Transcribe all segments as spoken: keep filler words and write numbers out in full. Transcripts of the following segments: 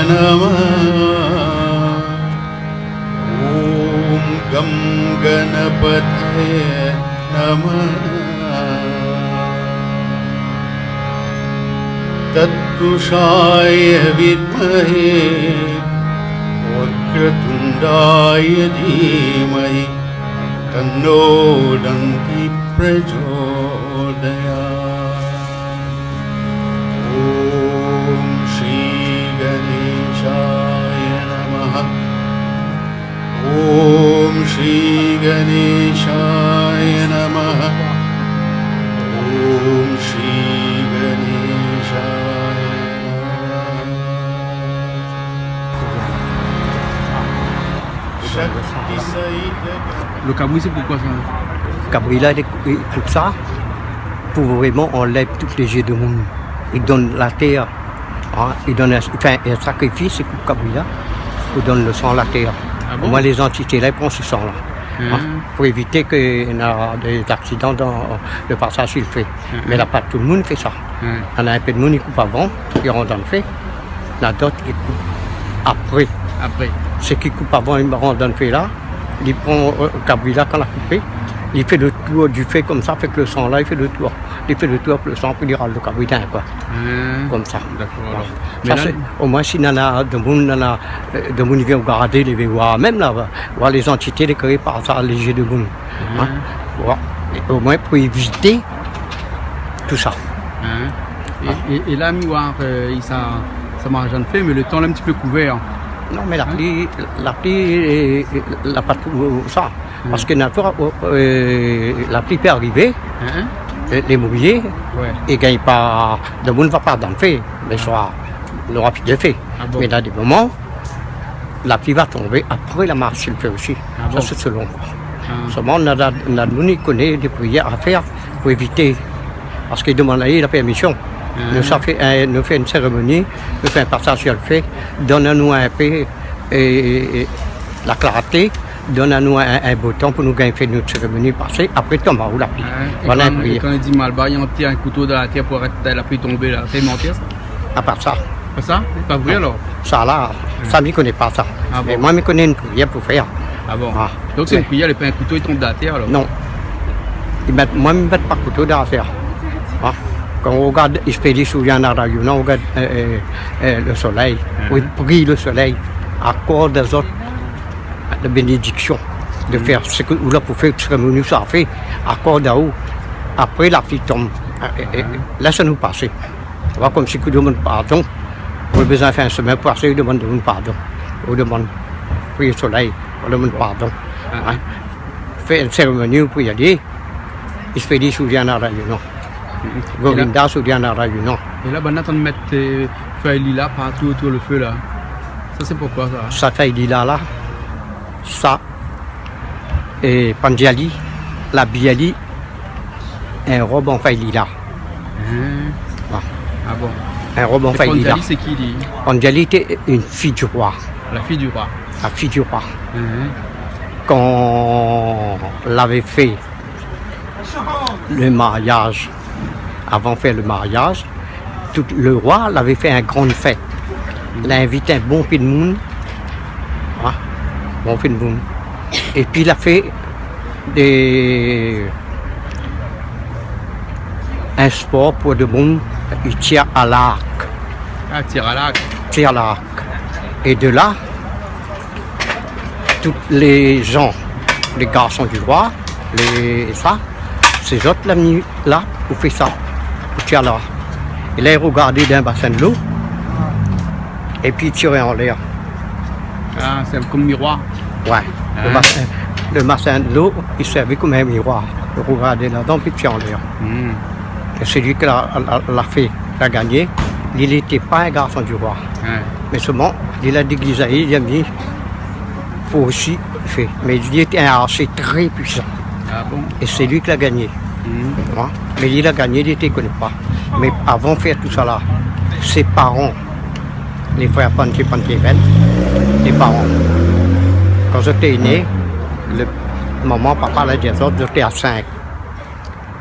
नमः। ॐ गं गणपतये नमः। तत्पुरुषाय विद्महे वक्रतुण्डाय धीमहि तन्नो दन्ति प्रचोदयात्। ॐ श्री गणेशाय नमः। ॐ श्री गणेशाय नमः। ॐ श्री गणेशाय नमः। शक्ति सहित Lo kabri, sé poukoi sa ? Kabri la, li koup, li koup sa pou vréman anlèv tout lé zié domoun. Li donn la tèr, in, li donn in, li fé in sakrifis, li koup kabri la, pou donn lo san la tèr. Ah bon ? Omoin lé zantité la, li pran se san la. In ? Pou évité ke na dé zaksidan dan lo pasaz si lo fé. Mé la pa tout domoun i fé sa. Néna in pé domoun i koup avan, i rant dan lo fé. Na dot i koup apré. Apré. Sak i koup avan, i rant dan lo fé la, li pran, euh, kabri la, kan la koupé, li fé lo tour di fé konmsa, fé ke lo san la, li fé lo tour. Li fé lo tour, lo san, pi li ral lo kabri dan, koi. Konmsa. Dakor, alor. Voilà. Mé sa la sé, omoin si nana domoun, nana, euh, domoun i vien gardé, lé vé oir, mèm la, oir lé zantité, lé kriyé par sa, lé zié domoun. In ? Oir. É omoin pou évité tousa. In ? É, é, é la, mi oir, euh, i sa, sa marsh dan lo fé, mé lo tan la in ti pé kouvèr. Non, mé la pli, la pli, euh, la pa tousa. Parske na fwa, euh, la pli pé arivé, lé, lé mouyé, i gingn pa, domoun va pa dan lo fé, lo soir, nora pi de fé. Ah bon ? Mé na dé moman, la pli va tonbé apré la marsh si lo fé osi. Ah bon ? Sa sé selon. Solman, na, na, na domoun i koné dé priyèr a fèr pou évité. Parske i domann ali la pèrmision. Nou sa fé in, nou fé in sérémoni, nou fé in pasaz si lo fé, donn anou in pé, é, é, la klarté, donn anou in, in bo tan pou nou gingn fé nout sérémoni pasé, apré tonm aou la pli. Voilà in priyèr. É kan, é kan i di malbar i antèr in kouto dan la tèr pou arèt la pli tonbé la, sé manti sa ? A pa sa. Pa sa ? Sé pa vré alor ? Sa la, sa mi koné pa sa. Ah bon ? Mé moin mi koné in priyèr pou fèr. Ah bon ? Donk sé in priyèr, lé pa in kouto i tonm dan la tèr alor ? Non. I mèt, moin mi mèt pa kouto dan la tèr. Kan ou rogard, i spédi sou Yanara Yuna, ou rogard, euh, euh, euh, lo solèy. Ou i pri lo solèy. Akord azot la bénédiksion de fèr sak ou la pou fé, sérémoni sa fé, akord aou. Apré la pli tonm. É, é, é, lès anou pasé. Oir konmsi ou domann pardon. Ou la bezoin fé in somin pou pasé, ou domann, domann pardon. Ou domann, pri solèy, ou domann pardon. In ? Fé in sérémoni pou i alé. I spédi sou Yanara Yuna. Govinda sou Yanara Yuna. É la, banna i antrinn mèt, euh, fèy lila partou otour lo fé la. Sa sé poukoi sa ? Sa fèy lila la, sa, é Pandiali la abiy ali in rob an fèy lila. Ah bon ? In rob an fèy lila. É Pandiali sé ki li ? Pandiali té in fiy di roi. La fiy di roi. La fiy di roi. Kan lavé fé lo maryaz, avan fé lo maryaz, tout lo roi lavé fé in gran fèt. La invit in bonpé d'moun. Oua, bonpé d'moun. Épi la fé dé, in spor pou domoun i tir a lark. Ah, tir a lark. Tir a lark. É de la, tout lé jan, lé garson di roi, lé, sa, sé zot la vni la pou fé sa, pou tir la. É la, i rogardé dan in basin dolo, épi i tir anlèr. Ah, sé konm miroir. Oué. Lo basin, lo basin dolo, i sèrv konm in miroir. I rogardé ladan, épi i tir anlèr. É sé li ke la, la, la fé, la gagné. Li, li lété pa in garson di roi. Mé solman, li la dégiz ali, li la mi pou osi fé. Mé li lété in arshé trè puisan. Ah bon ? É sé li ke la gagné. Oué. Mé li la gagné, li té koné pa. Mé avan fé tousala, sé paran, lé frèr Panti, Panti Evèn, lé paran, kan zot té né, lo momon, papa la di azot, zot té a sink.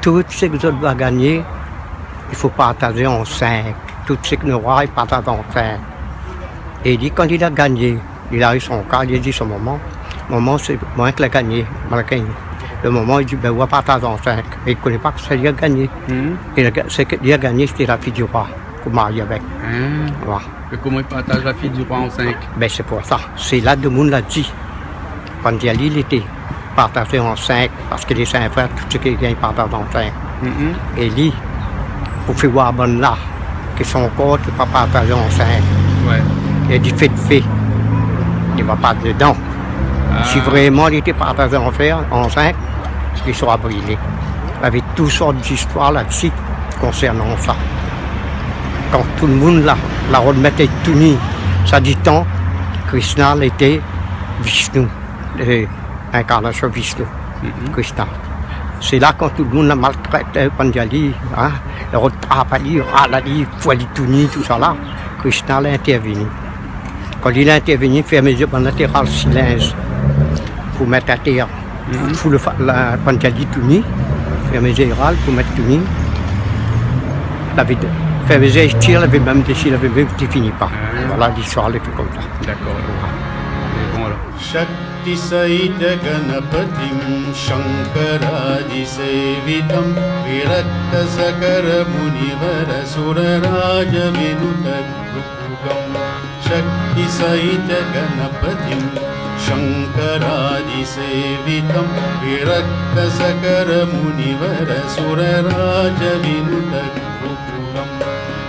Tout sak zot va gagné, i fo partazé an sink. Tout sak nou nora, i partaz an sink. É li, kan li la gagné, li la u son kar, li di son momon, momon, sé moin ki la gagné, malgré li. Lo momon i di, bin, ou va partaz an sink. É li koné pa ke sé li la gagné. Mhm. É la ga-, sak li la gagné, sété la fiy di roi, pou marié avèk. Mhm. Voilà. É koman i partaz la fiy di roi an sink ? Bin, sé pou sa. Sé la demoun la di. Pandiali, li té partazé an sink, parske lé sink frèr, tout sak i gingn partaz an sink. Mhm. É li, pou fé oir bann-la, ke son kor té pa partazé an sink. Ouais. Li di fé d'fé. Li va pa dedan. Ah. Si vréman li té partazé an fèr, an sink, li sra brilé. Avèk tout sort zistoir la dsi konsèrnan sa. Kan tout demoun la, la rod mèt touni, sa di tan, Krishna lété Vishnu, é, inkarnasion Vishnu, mhm, Krishna. Sé la kan tout demoun la maltrèt, eu, Pandiali, in, la rod trap ali, ral ali, fout ali touni, tousala. Krishna la intèrvini. Kan li la intèrvini, fé amézir bann latéral silins pou mèt atèr. Mhm. Fout lo fa-, la, Pandiali touni, fé amézir ral pou mèt touni. Lavé, fé amézir i tir, lavé mèm dési, lavé mèm té fini pa. Ah. Voilà, listoir lé fé konmsa. Dakor. Voilà. Lé bon alor. Shakti Sahitya Ganapatim Shankaradi Sevitam Virakta Sakara Munivara Suraraja Vinuta Rupugam. Shakti Sahitya Ganapatim Shankaradi Sevitam Virakta Sakara Munivara Suraraja Vinuta Rupugam.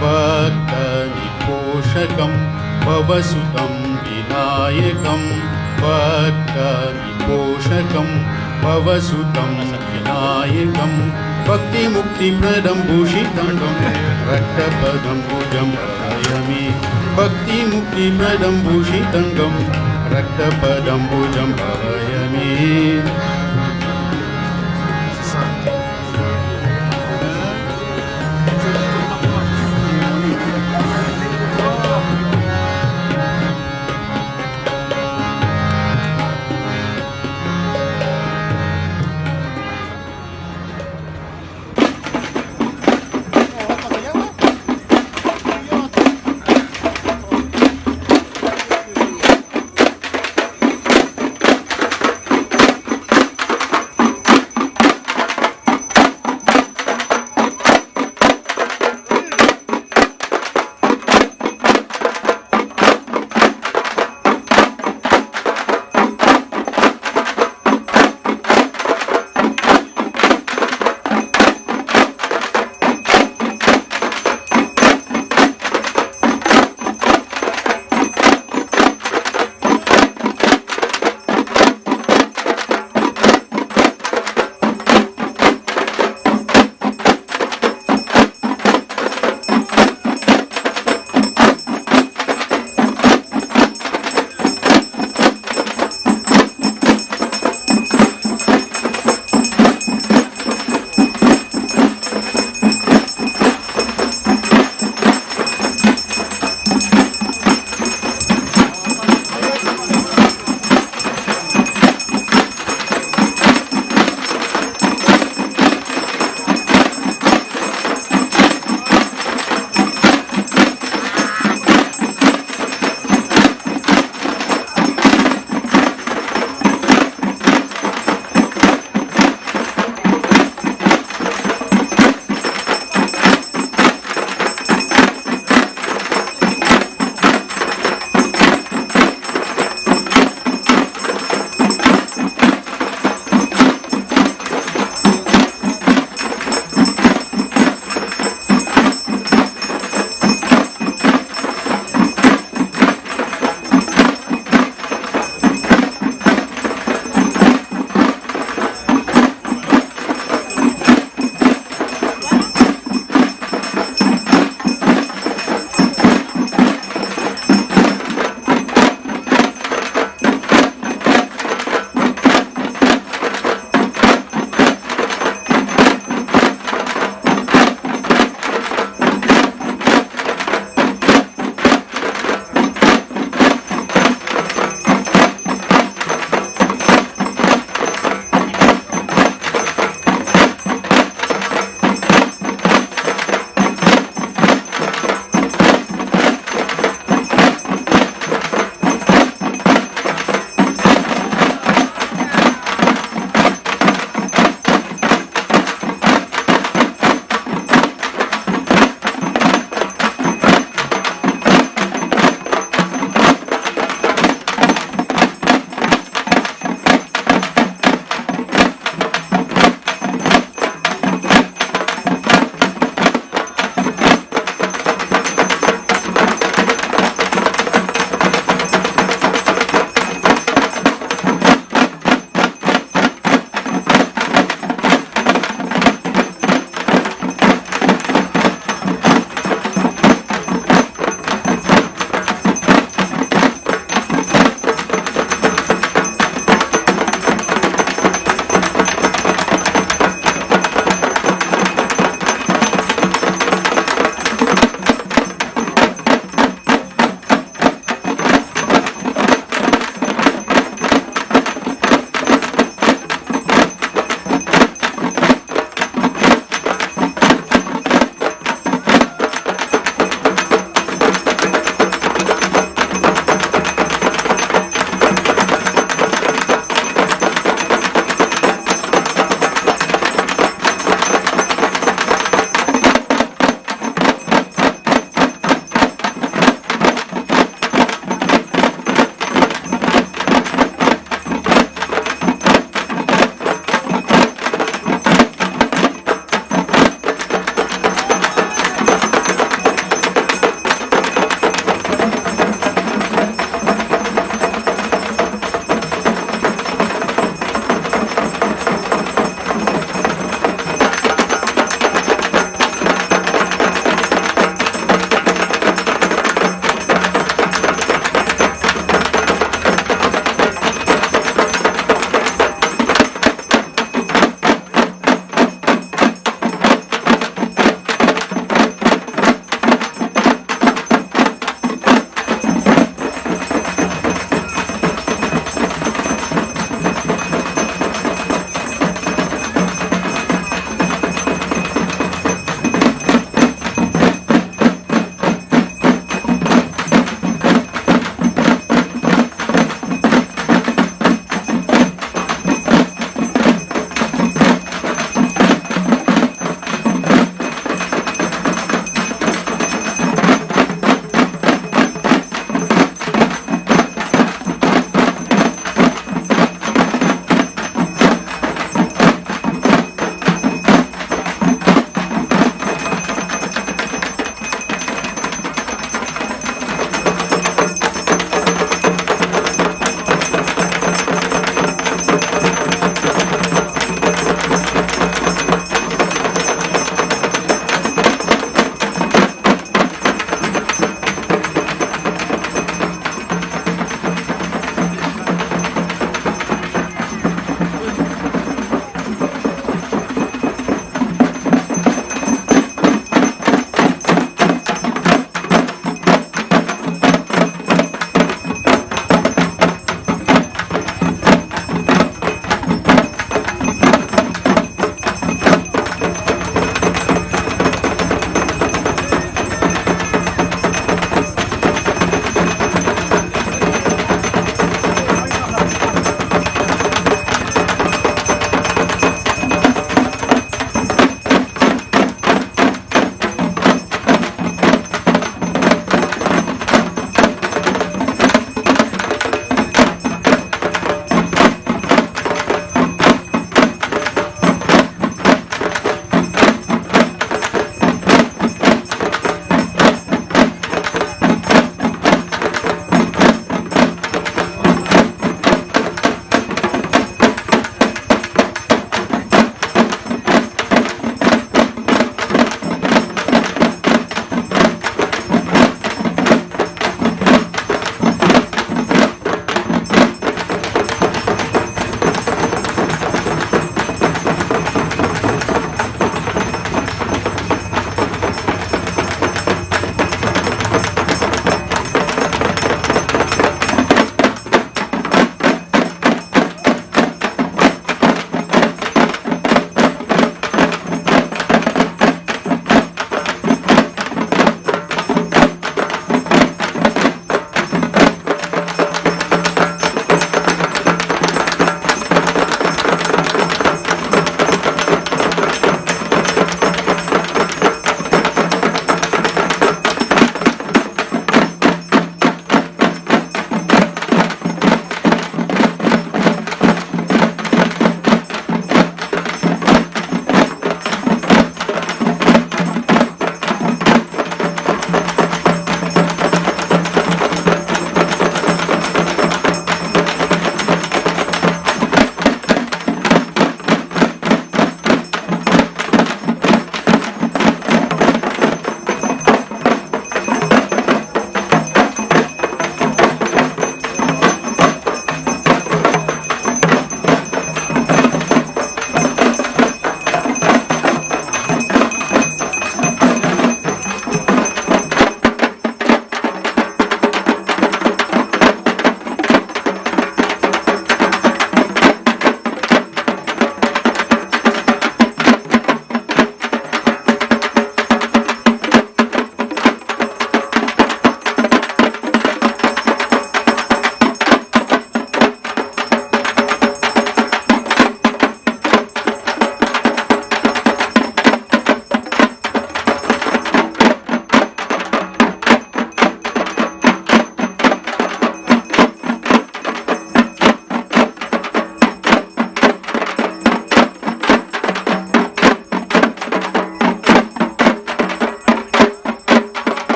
Bhaktani Poshakam Bhavasutam Vinayakam. Bhaktani Poshakam Bhavasutam Vinayakam. Bhakti Mukti Pradam Bhushitam Rakta Padam Bhujam Bhavayami. Bhakti Mukti Pradam Bhushitam Rakta Padam Bhujam Bhavayami.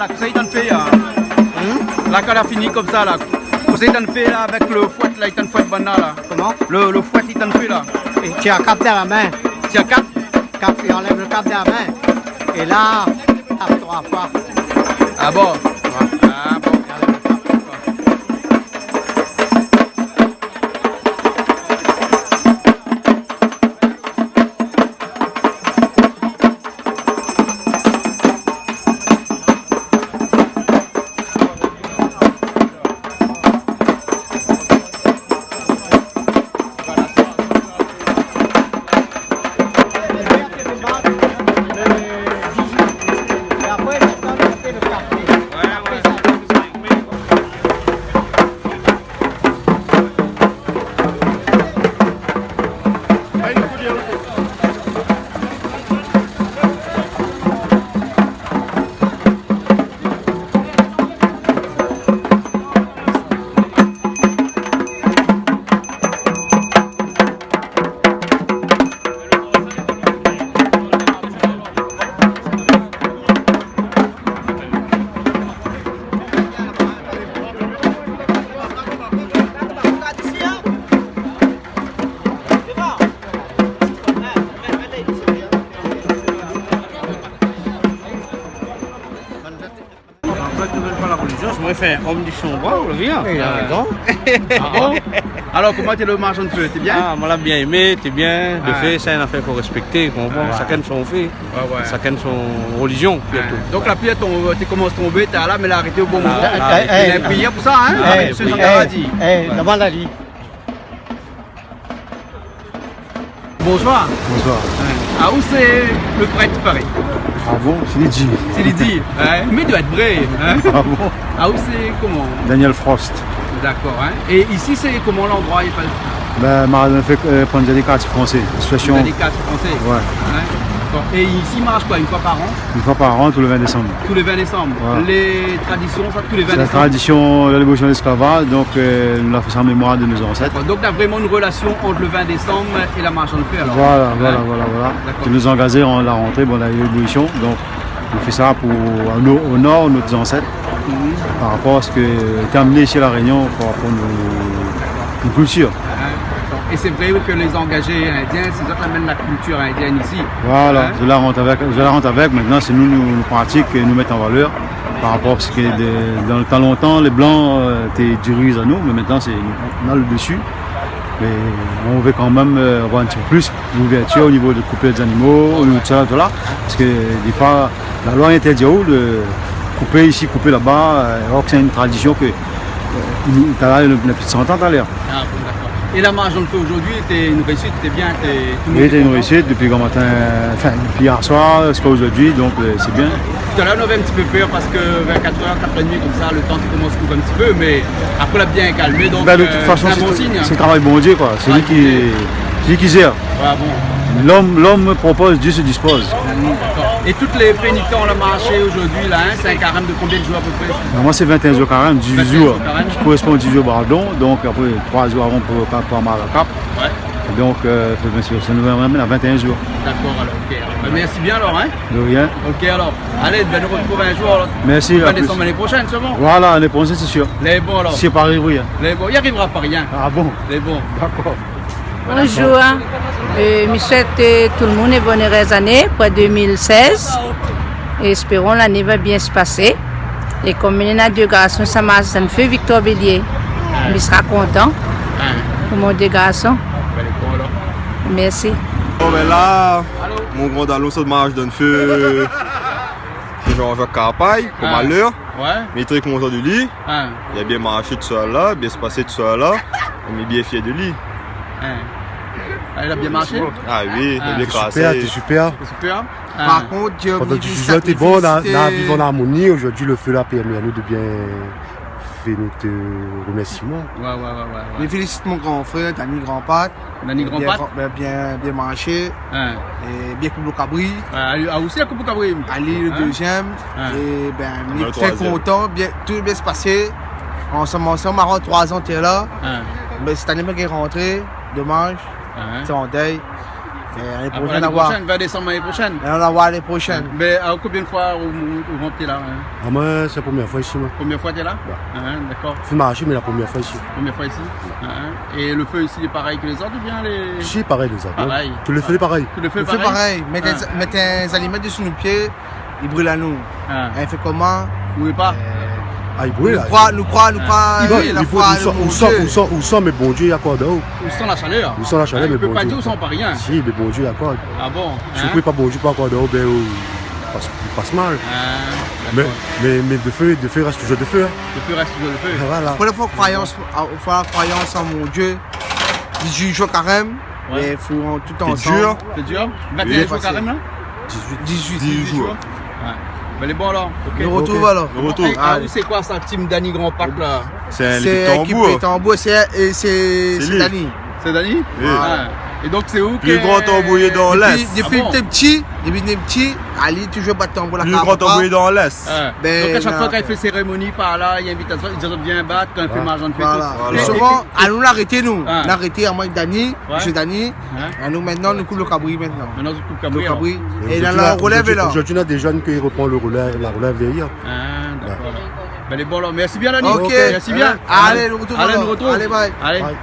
Kosa i tann fé la ? Hmm ? La, kan la fini konmsa la, kosa i tann fé la avèk lo fouèt la, i tann fouèt bann la la ? Koman ? Lo, lo fouèt i tann fé la. É tié kap dan la min. Tié kap ? Kap, i anlèv lo kap dan la min. É la, tap troi foi. Ah bon ? Ouais. Ah bon. I anlèv lo kap. Apré, ou vé pa la relizion, moin fé om di son boi, ou la vi, in. Oui, il a raison. Ah bon ? Alor, koman té lo marsh an fé ? Té bien ? Ah, moin la bien émé, té bien. Lo fé, sé in afèr fo rèspèkté, ou konpran ? Ouais. Shakinn son fé, ouais, shakinn son relizion, sirtou. Donk la pli la tonm, té komans tonbé, té la, mé la arété o bon moman. Voilà. É, é, la prièr pou sa, in ? Ah, sé sak la di. É, domann ali. Bonsoir. Bonsoir. Ouais. Ah, ou sé lo prèt, parèy ? Ah bon, sé li di. Sé li di. Ouais. Mé i doi èt vré, in ? Ah bon ? Ah, ou sé koman ? Daniel Frost. Dakor, in. É isi, sé koman landroi, i apèl ? Ben, ma, nou fé, euh, Panzani Kartié Fransé, asosiasion. Panzani Kartié Fransé. Ouais. Ouais. Dakor. É isi, i marsh koi, in foi par an ? In foi par an, tou lé vin désanm. Tou lé vin désanm. Voilà. Lé tradision, sa, tou lé vin désanm. Sé la tradision, la dévosyon lésklav, donk, euh, nou la fé sa an mémoir de nos ancêtres. Dakor. Donk, na vréman in relasion ant lo vin désanm é la marsh an fé, alor. Voilà, voilà, voilà, voilà. Hein ? Dakor. Ki nou angaz an la rantré, bon, la évolision, donk, nou fé sa pou onor, onor nout zansèt, par rapor a sak té amené isi La Rényon, par rapor a nout, nout kiltir. Hein ? Dakor. É sé vré ke lé zangazé indien, sé zot i amenn la kiltir indièn isi. Voilà, hein ? Zot la rant avèk, zot la rant avèk, mintnan sé nou, nou, nou pratik é nou mèt an valèr par rapor a sak té, dan lo tan lontan, lé blan, euh, té diriz anou, mé mintnan sé nou, nou la lo dési. Mé nou vé kan mèm, euh, avoir in ti pé plis louvèrtir o nivo de koupé lé zanimo, tousa, tousa. Parske défoi, la loi i intèrdi aou de koupé isi, koupé laba, euh, alor ke sé in tradision ke, euh, nou, talèr, nou, nou na plis de san an talèr. Ah bon, dakor. É la marsh an fé zordi, té in réisit, té bien, té, tout lo moun té kontan ? Oui, té in réisit, dopi gran matin, anfin, dopi yèr soir ziska zordi, donk, euh, sé bien. Talèr nou lavé in ti pé pèr parske vèr katr èr, katr èr é dmi konmsa, lo tan té komans kouv in ti pé, mé apré la bien kalmé, donk, euh, sé in bon sign. Ben, de tout fason, sé, sé travay Bondié, koi. Sé li ki, sé li ki zèr. Ah, Bondié. Ouais, bon. L'homme, l'homme propose, Dieu se dispose. Mm, dakor. É tout lé pénitan la marshé zordi la, hein, sé in karèm de konbien de zour a pé pré ? Normalman sé vin é in zour karèm, dizuit zour. Vin é in zour karèm. Ki korèspon a dizuit zour bardon, donk apré troi zour avan pou, pou, pou amaré la kap. Ouais. Donk, euh, sé, sé, sé, nou amenn a vin é in zour. Dakor, alor, ok. Alor, ben, mèrsi bien alor, hein. De rien. Ok, alor. Alé, ben, nou artrouv in zour, alor. Mèrsi, a plis. Vin désanm lané proshèn, sirman. Voilà, lané proshèn, sé sir. Lé bon, alor. Si pa arivé, hein. Lé bon, i ariv pa rien. Ah bon ? Lé bon. Dakor. Bonjour. Euh, mi souèt, euh, tout lo moun in bone érèz ané pou dé mil sèz. É éspéron lané va bien se pasé. É kom néna dé garson, sa marsh an fé, Victor Bélier, mi sra kontan pou mon dé garson. Mèrsi. Bon, ben la, mon gran dalon, sa marsh an fé, sé Jean-Jacques Carpay, kom alèr. Ouais. Mi lé tré kontan de li. Li la bien marshé tousala, bien se pasé tousala. Mi lé bien fièr de li. Ah, li la bien marshé ? Ah oui, li la bien krasé. Super, té super. Té super. Par kont, pandan dizuit zour, té bon, nou la, nou la viv an armoni. Zordi, lo fé la pèrmé anou de bien fé nout, euh, remèrsiman. Ouais, ouais, ouais, ouais, ouais. Mi félisit mon gran frèr, Dany Grandpat. Dany Grandpat ? Bien, bien, bien marshé. Hein. É bien koup lo kabri. Ah, ali, ah, osi la koup lo kabri. Ali, lo dézièm. Hein. É ben, nou lé tré kontan, bien, tout bien se pasé. Ansanm, ansanm, avan troi zan té la. Hein. Mé sèt ané, moin la rantré, domaz. Hein. Té an dèy. É, ané proshèn, vin désanm ané proshèn. É, nou va voir ané proshèn. Mé, konbien d'foi ou, ou, ou mont la, in ? Ah, moin, sé la promièr foi isi, moin. Promièr foi ou lé la ? Ouais. Dakor. Fine marshé, mé la promièr foi isi. Promièr foi isi. É le fé isi lé parèy ke lézot oubien lé... Si, parèy lézot, in. Parèy. Tout le fé lé parèy. Tout le fé lé parèy. Mèt, mèt in zalimèt desi nout pié, i bril anou. É i fé koman ? Ou vé pa ? Ah, i bril, la. Nou kroi, nou kroi, nou kroi, la foi, le Bondié. Ousa, ousa, ousa, mé Bondié lé ankor dan ou. Ou san la shalèr. Ou san la shalèr, mé Bondié lé ankor. I pé pa di ou san pa rien. Si, mé Bondié lé ankor. Ah bon ? Si ou kroi pa Bondié lé ankor dan ou, bin, ou pas, ou pas mal. Ah, dakor. Mé, mé, mé le fé, le fé rès toujour le fé, in. Le fé rès toujour le fé. Voilà. Fo, fo kroyans, fo la kroyans an Bondié. Dizuit jour karèm. Ouais. Mé fo an, tout ansanm. Sé dir. Sé dir. Vin-é-in jour karèm, la ? Dizuit. Dizuit. Dizuit jour. Ouais. Bin, lé bon, alor. Ok. Nou rotrouv, alor. Nou rotrouv. É, ah, ou sé koi sa, Team Dany Grand Parc, la ? Sé in ékip tanbour. Sé ékip tanbour, sé, é sé, sé Dany. Sé Dany ? Oui. Voilà. É donk, sé ou ki lé gran tanbourié dan Lès. Dopi, dopi té pti, dopi té pti, ali toujour bat tanbour la. Pli gran tanbourié dan Lès. Ah. Bin, donk, a shak foi kan i fé sérémoni par la, i invit anou, i di, vien bat, kan i fé marjan d'fé, tout. Voilà. Mé souvan, anou, nou la arété, nou. Ah. Nou la arété, amoin èk Dany, mésyé Dany. Ouais. Anou, mintnan, nou koup le kabri, mintnan. Mintnan, nou koup kabri, alor. Le kabri. É la, la relèv lé la. Zordi, na dé jenn ki ropran le relèv, la relèv dèrièr. Ah, dakor. Bin, lé bon, alor. Mèrsi bien, Dany. Ok. Mèrsi bien. Alé, nou rotrouv alor. Alé, nou rotrouv. Alé, bye. Alé. Bye.